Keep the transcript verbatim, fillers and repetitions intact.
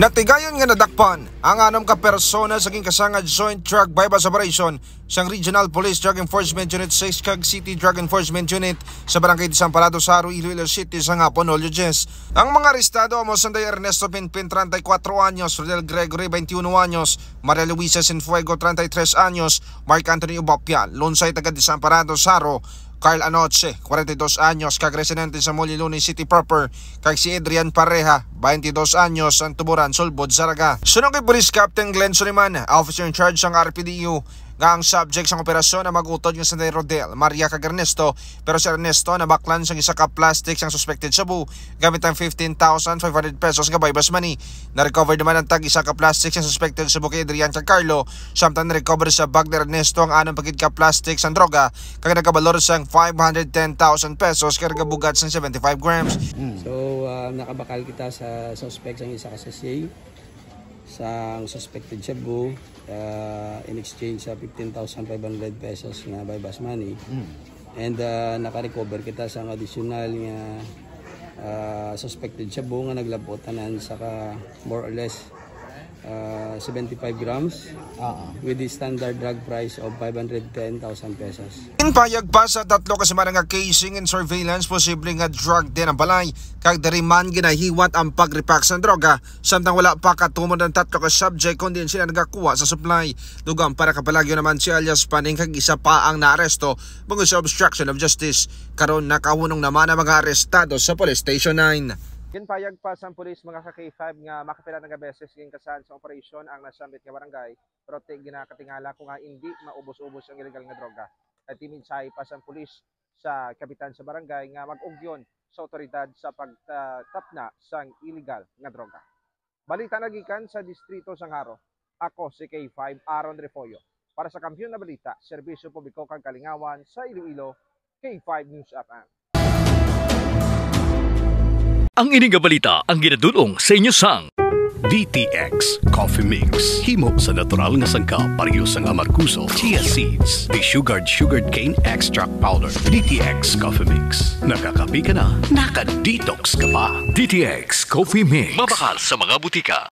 Natigayon nga nadakpan ang anom ka persona sa ginkasangad joint drug buy-bust operation sang Regional Police Drug Enforcement Unit six kag City Drug Enforcement Unit sa Barangay Desamparados, Jaro, Iloilo City sa hapon, Hulyo diyes. Ang mga arestado amo sanday Ernesto Pinpin, treinta y cuatro anyos, Rodel Gregory, veintiuno anyos, Maria Luisa Sinfuego, treinta y tres anyos, Mark Anthony Ubapia, Lunsay, taga Desamparados, Jaro, Carl Anoche, kwarenta y dos anyos, kag residente sa Moliluni City proper, kag si Adrian Pareha, baintidos anyos, ang Tuburan, Sulbod, Zarraga. Suno kay Police Captain Glenn Suliman, officer in charge sang R P D U, nga ang subject sang operasyon ang mag-utod nga sanday Rodel, Maria, kag Ernesto, pero si Ernesto nabaklan sang isa ka plastic sang suspected shabu gamit ang fifteen thousand five hundred pesos nga buy-bust money. Na-recover naman ang tag isa ka plastic sang suspected shabu kay Adrian kag Carlo, samtang na-recover sa bag ni Ernesto ang anom pa gid ka plastic sang droga kag nagabalor sang five hundred ten thousand pesos kag nagabugat sang seventy-five grams. So, ah, nakabakal kita sa suspect sang isa ka sachet sang suspected shabu, ah, in exchange sa fifteen thousand five hundred pesos nga buy-bust money. And ah, naka-recover kita sang additional nga ah, suspected shabu nga naglab-ot tanan sa ka more or less ah, seventy-five grams Oo. with the standard drug price of five hundred ten thousand pesos. Ginpahayag pa sa tatlo ka semana nga casing and surveillance, posible nga drug den ang balay, kag diri man ginahiwat ang pag-repack sang droga, samtang wala pa katumod ang tatlo ka subject kon diin sila nagakuha sa supply. Dugang para kapalagyo naman si alias Paning kag isa pa ang naaresto bungod sa obstruction of justice. Karon nakahunong naman ang mga arestado sa Police Station nine. Ginpayag pa sang pulis, mga ka K five, nga makapila na nga beses ginkasaad sa operasyon ang nasambit nga barangay, pero ti ginakatingala ko nga indi maubos-ubos ang illegal nga droga. Kay ti mensahe pa sang pulis sa kapitan sa barangay nga mag-ugyon sa awtoridad sa pagtapna sang illegal nga droga. Balita nagikan sa distrito sang Jaro. Ako si K five Aaron Refollo para sa Kampiyon na Balita, Serbisyo Publiko kag Kalingawan sa Iloilo, K five News F M. Ang ini nga balita ang ginadul-ong sa inyo sang D T X Coffee Mix. Himo sa natural nga sangkap, pareho sang amargoso, chia seeds, desugared sugarcane extract powder. D T X Coffee Mix. Nakakape ka na, naka-detox ka pa. D T X Coffee Mix. Mabakal sa mga butika.